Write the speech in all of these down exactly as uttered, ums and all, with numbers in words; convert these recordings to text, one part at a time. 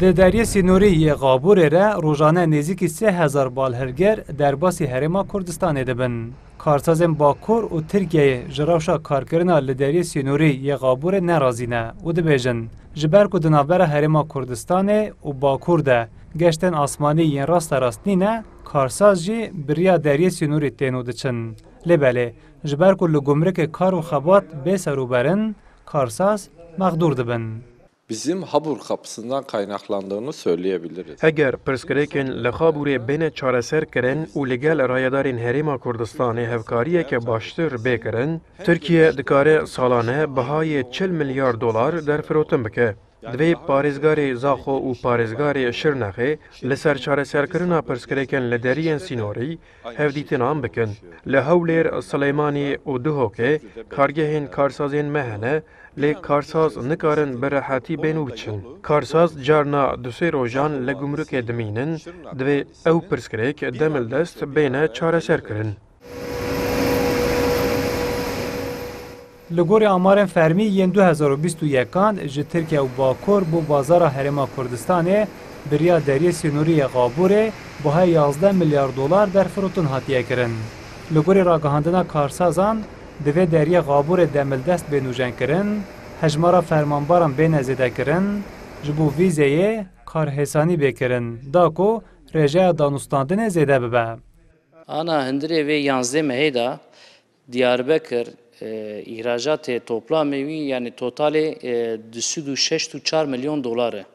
Di deriyê sînorî yê Xabûrê re rojane nêzîkî sê hezar balhilgir derbasî Herêma Kurdistanê dibin. Karsazên Bakur û Tirkiyeyê ji rewşa karkirina li deriyê sînorî yê Xabûrê nerazî ne û dibêjin, ji ber ku di navbera Herêma Kurdistanê û Bakur de geştên asmanî yên rasterast nîne, karsaz jî bi riya deriyê sînorî tên û diçin. Lê belê, ji ber ku li gumrikê kar û xebat bê serûber in, karsaz mexdûr dibin. Bizim Habur kapısından kaynaklandığını söyleyebiliriz. Eger pirsgirêkên li Xabûrê bêne çareser kirin û li gel rayedarên Herêma Kurdistanê hevkariyeke baştir bê kirin, Tirkiye dikare salane bihayê çil milyar dolar derfirotin bike. Divê parêzgarê Zaxo û parêzgarê Şirnexê li ser çareserkirina pirsgirêkên li deriyên sînorî hevdîtinan bikin. Li Hewlêr, Silêmanî û Duhokê kargehên karsazên me hene, lê karsaz nikarin bi rehetî bên û biçin. Karsaz carna du sê rojan li gumrukê dimînin, divê ew pirsgirêk demildest bêne çareserkirin. Li gorî amarên fermî yên du hezar û bîst û yekan ji Tirkiye û Bakur bo bazara Herêma Kurdistanê bi riya deriyê sînorî yê Xabûrê buhayê yazdeh milyar dolar derfirotin hatiye kirin. Li gorî ragihandina karsazan, divê deriyê Xabûrê demildest bê nûjenkirin, hejmara fermanbaran bêne zêdekirin, ji bo vîzeyê karhêsanî bê kirin, da ku rêjeya danûstandinê zêde bibe. Ana hundirê vê yanzdeh mehê de Diyarbekir, e, îhracatê toplamê wî, yanî totalê, e, du sed û şeşt û çar milyon dolar e.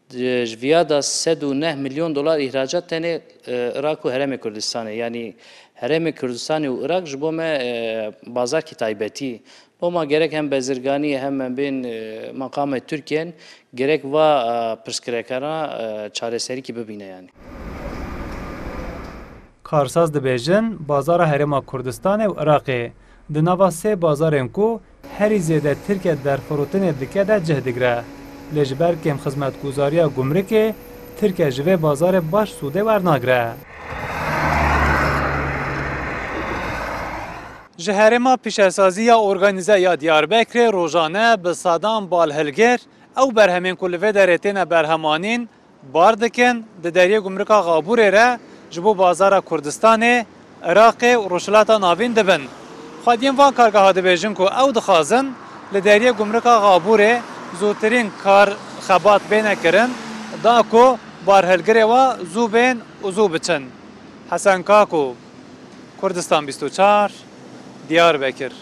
Di, ji viya de sed û neh milyon dolar îhracat tenê, e, Iraq û Herêmê Kurdistanê. Yanî Herêmê Kurdistanê û Iraq ji bo me, e, bazarkî taybetî. Loma gerek hem bezirganî hem em bên, e, meqamê Tirkiyên gerek va, e, pirsgirêkana, e, çareserîkî bibîne yanî. Karsaz dibêjin, bazara Herêma Kurdistanê û Iraqê di nava sê bazarên ku herî zêde Tirkiye derfirotinê dike de cih digre. Lê ji ber kêmxizmetguzariya gumrikê, Tirkiye ji vê bazarê baş sûdê wernagre. Ji Herêma Pîşesazî ya Organîze ya Diyarbekirê rojane bi sedan balhilgir ew berhemên ku li vê derê têne berhemanîn, bar dikin, di deriyê gumrika Xabûrê re ji bo bazara Kurdistanê, Iraqê û Rojhilata Navîn dibin. Xwediyên van kargeha dibêjin ku ew dixwazin li deriyê gumrika Xabûrê zûtirîn kar xebat bêne kirin, da ku barhilgirê wa zû bên û zû biçin. Hesen Kako, Kurdistan bîst û çar, Diyarbekir.